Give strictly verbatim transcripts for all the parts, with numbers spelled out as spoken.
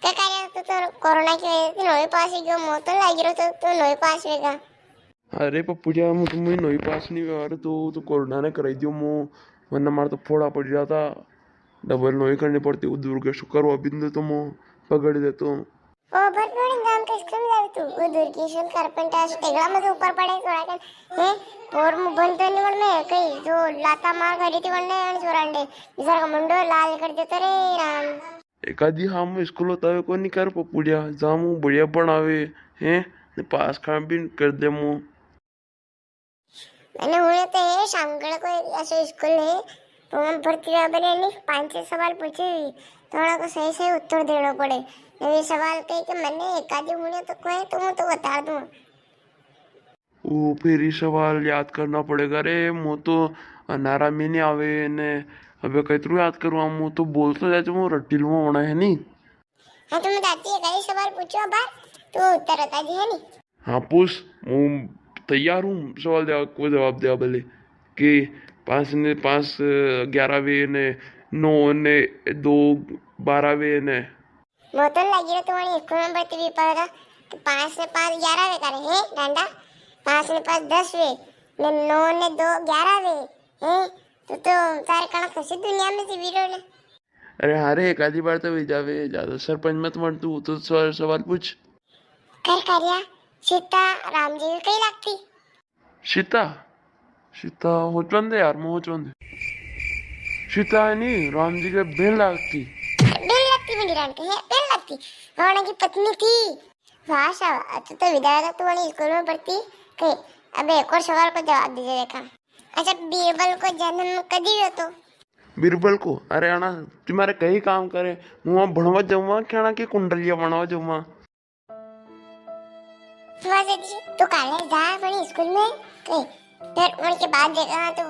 के कार्या, तू तो कोरोना की वजह से नौवीं पास हुई गयो, मो तो लागी रहो तो तू नौवीं पास हुएगा। अरे पप्पूड़िया, मु तो मुई नौवीं पास नहीं हुआ, अरे तो, तो कोरोना ने कराई दियो मो, वरना मारे तो फोड़ा पड़ जाता, डबल नौवीं करनी पड़ती। वो दुर्गेश करो अबिंद तो मो पकड़ देतो। ओ भर बड़े गांव के स्कूल में जावे तू, वो दुर्गेश कारपेंटर से टेगड़ा में से ऊपर पड़े थोड़ा कन, हैं? और मु बन तो नहीं वरने कई जो लाता मार करी थी वरने अन चोरांडे, बिचारा का मुंडो लाल कर देता रे राम। एकादी हम स्कूल होता है कोनी कर पपुड़िया, जामू बढ़िया बनावे हैं, ने पास खान भी कर दे मु। मैंने हुने तो है, शामगढ़ को एक ऐसो स्कूल है, तो हम भर्ती बाबा ने नहीं पांच छह सवाल पूछे, थोड़ा को सही सही उत्तर देना पड़े। ये सवाल कह के मैंने एकादी हुने तो कोई तो मु तो बता दूं। ओ, फिर ई सवाल याद करना पड़ेगा रे, मो तो अनारा में नहीं आवे ने। अबे कैतरू याद करूँ, मो तो बोलतो जाए, मो रट्टी लुआ होना है नी। हाँ, तुम दादी का ही सवाल पूछो बार, तू उत्तर बता दी है नी। हाँ, पूछ, मु तैयार हूँ सवाल देवा को, जवाब देवा भले। कि पाँच ने पाँच, अ, ग्यारह वे ने, नौ ने दो, बारह वे ने। मो तो लागी रहो तुम्हारी स्कूल में भर्ती भी पड़ेगा। तो पाँच ने पाँच ग्यारह वे करे हैं गांडा, पाँच ने पाँच दस वे, ने नौ ने दो ग्यारह वे हैं। तो, तो तारे कणा खुशी दुनिया में जीवी रहो ने। अरे हाँ रे, एक आधी बार तो हुई जावे, ज्यादा सरपंच मत बन तू, तो सवाल, सवाल पूछ। कर कार्या, सीता राम जी की कई लागती? सीता, सीता होचवन दे यार, मो होचवन दे। सीता है नी, राम जी के बेन लागती। बेन लागती मेरी राम के, है, बेन लागती। रावण की पत्नी थी। वाह शाबाश, अच्छा तो विदाई था तू वाली स्कूल में पढ़ती। कई, अबे एक और सवाल को जवाब दीजिए देखा। अच्छा, बीरबल को जन्म कदी हुयो तो? बीरबल को? अरे अणा, तुम्हारे कई काम करे, मु वहाँ भणवा जाऊँगा, क्या ना की कुंडलियाँ बनवा जाऊँगा। वाह जी, तू काले जा बड़ी स्कूल में, कई, फिर उनके बाद देखा तो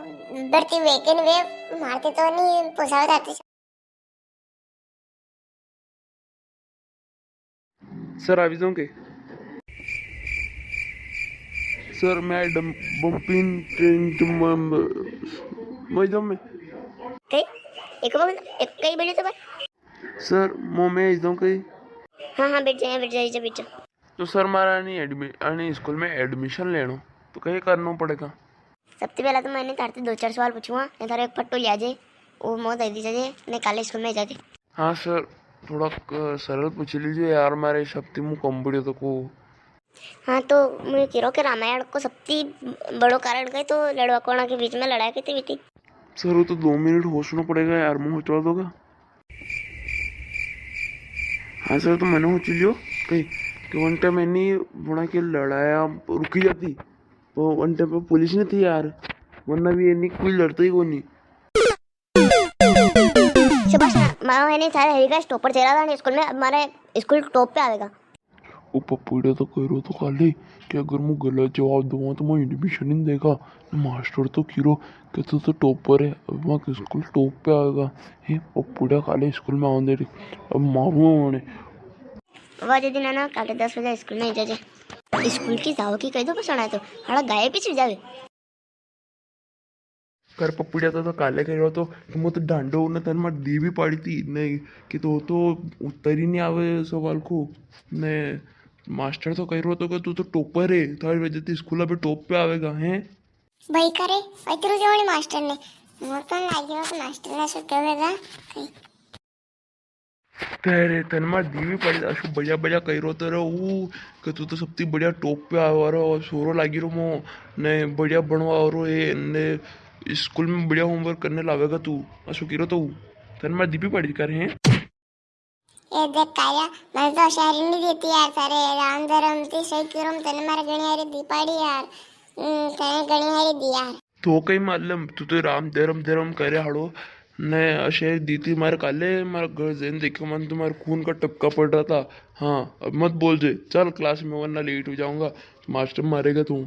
भर्ती हुए के नी हुए, मारते तो नहीं पोसावे जाते। सर, आ जाऊँ के? सर, मैडम, बम्पिन ट्रेन, मैं, मैं, मैं। कई? एक बार, एक, कई बोले तो बार? सर, मो मैं आ जाऊँ कई? हाँ, हाँ, बैठ जा, बैठ जा, बैठ जा। तो सर, मारा आनी एडमि-, आनी स्कूल में एडमिशन लेनो, तो कई करनो पड़ेगा? सबती पहला तो मैंने थारते दो चार सवाल पूछूंगा, ने थारो एक पट्टो लिया जे, वो मो दे दी जाजे, ने काले स्कूल में जाजे। हाँ सर, थोड़ा क-, सरल पूछ लीजिए यार, मारे सबती मु कम पड़ियो तो को। हाँ, तो मैं कह रहा कि रामायण को सबती बड़ो कारण कई तो लड़वा कोणा के बीच में लड़ाई कई थी बीती? सर, वो तो दो मिनट होचनो पड़ेगा यार, मु होचवा दोगा? हाँ सर, तो मैंने होची लियो कई कि वन टाइम एनी वणा के लड़ाया रुकी जाती, तो वन टाइम पे पुलिस नी थी यार, वरना भी एनी कोई लड़ता ही कोनी। शाबाश, मारो है नहीं, सारे हरी का टॉपर चला था स्कूल में, अब मारे स्कूल टॉप पे आवेगा। ओ पप्पूड़ा तो कह रहो तो काले कि अगर मु गलत जवाब दूंगा तो मैं एडमिशन ही नी देगा। मास्टर तो किरो कि तू तो टॉपर है, अब वहाँ के स्कूल टॉप पे आवेगा। हे पप्पूड़ा काले स्कूल में आवन दे रे, अब मारूंगा उन्हें। वाह दीदी नाना, काले दस बजे स्कूल में ही जाजे। स्कूल की जाओ की कह दो, बस आना है तो हड़ा गायब ही चल जावे। कर पपुड़िया तो, तो काले कह रहो तो कि मु तो ढांडो ने तन मार दी भी पाड़ी थी ने कि तो, तो उत्तर ही नहीं आवे सवाल को। ने मास्टर तो कह रहो तो कि तू तो टॉपर है, थारी वजह से स्कूल अबे टॉप पे आवेगा, हैं? भाई करे, भाई तेरे जवानी मास्टर ने, मु तो लागे तो मास्टर ने सो कहेगा कहीं। तेरे तन मार दीवी पड़ी, असु बढ़िया बढ़िया कही रो तेरे ऊ, कि तू तो सबती बढ़िया टॉप पे आवा रो, सोरो लागी रो मो, ने बढ़िया बनवा रो है, ने स्कूल में बढ़िया होमवर्क करने लावेगा तू, असु की रो तो ऊ। तन मार दीवी पड़ी कर हैं। ए देख काया, मैं तो शायरी नहीं देती यार, सारे राम धर्म ती सही करो, तने मार गणी हारी दी पाड़ी यार। हम्म, तने गणी हारी दी यार। तो कई मालूम, तू तो राम धरम धरम करे हाड़ो ने। अशेर दी थी मारे काले, मारे घर जैन देखे मन तो मारे खून का टपका पड़ रहा था। हाँ, अब मत बोल जे, चल क्लास में, वरना लेट हो जाऊंगा, मास्टर मारेगा तू।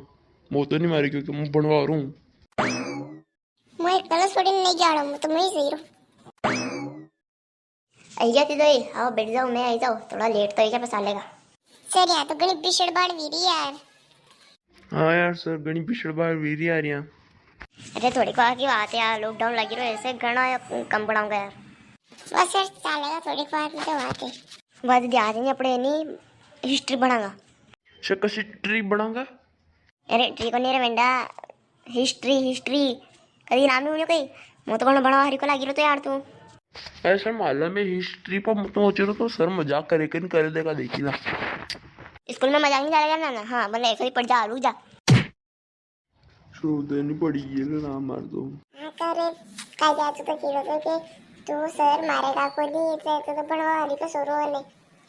मो तो नहीं मारे, क्योंकि मैं बनवा रहा हूँ। मैं कल छोड़ी नहीं जा रहा हूँ, मैं तो मैं ही सही रहूँ। आई गया तीदोई, आओ बैठ जाओ, मैं आई जाओ, थोड़ा लेट तो आई गया, बस आ लेगा। सर, यहाँ तो घणी भीषण बाढ़ वी रही यार। हाँ यार सर, घणी भीषण बाढ़ वी रही यार यहाँ। अरे थोड़ी बार की बात है यार, लॉकडाउन लगी रहो, ऐसे घणा कम पड़ाऊंगा यार। बस यार, चलेगा थोड़ी बार की तो बात है। वाह दीदी, आज नी अपणे नी हिस्ट्री भणांगा। से कसी ट्री भणांगा? अरे ट्री कोनी रे वेंडा, हिस्ट्री, हिस्ट्री। कदी नाम ही हुण्यो कई? मूं तो घणो भणवा हरीको लागी रो तो यार तू। अरे सर, माला में हिस्ट्री पर मूं तो सोची रो तो सर मजाक करे के नी करे, देखा देखी ना। स्कूल में मजाक नी चालेगा ना, ना। हाँ, बोले, ऐसा ही पड़ जा, रुक जा। शुरू तो नी पड़ी है ना मार तो। हाँ, का रे, का जा तू तो की रो तो के तू सर मारेगा कोनी, इतने तो, तो भणवा हरीको सोरो ने।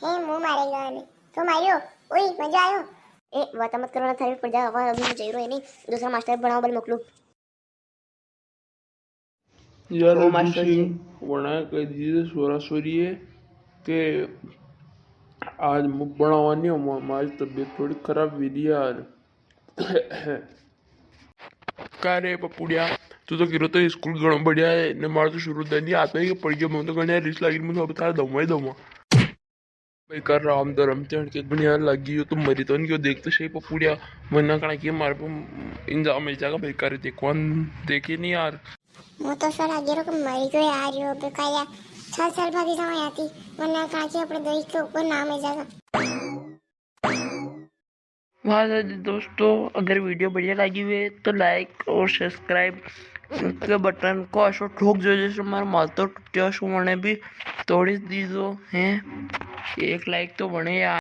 हे, मूं मारेगा ने। तू मारियो, ओई, मजा आयो। ए, वाता मत करो ना, थारी पड़ जा, अभी मूं जई रो है नी, दूसरा मास्टर भणावा बोल मोकलू। यार, ओ मास्टर जी। वणा कह दीजिए सोरा सोरी है के आज मूं भणावा नी आऊंगा, मारी तबीयत थोड़ी खराब हुई री यार। का रे पपुड़िया, तू तो की रो तो स्कूल घणो बढ़िया है, ने मार तो शुरू तो नी आता ही पड़ गयो, मूं तो घणी रीस लागी, मूं तो अब थारे दऊंगा ही दऊंगा। बेकार राम धरम ते हड़के बढ़िया लागी, यो तो मरी तो नी गयो, देख तो सही पपुड़िया, मरना कणा की मारे पे इंजाम मिल जाएगा, बेकार देखो, देखे नी यार। मूं तो सर आगे रो के मरी गयो यार, यो बेकार यार, छह साल भागी जावा याती, मरना कणा की अपने दोई के ऊपर नाम मिल जाएगा। वाह जी दोस्तों, अगर वीडियो बढ़िया लागी हुए तो लाइक और सब्सक्राइब के बटन को असो ठोक जो, जैसे मारो माथो टूटियो असो, मने भी तोड़ी दीजो हैं। एक लाइक तो बने यार।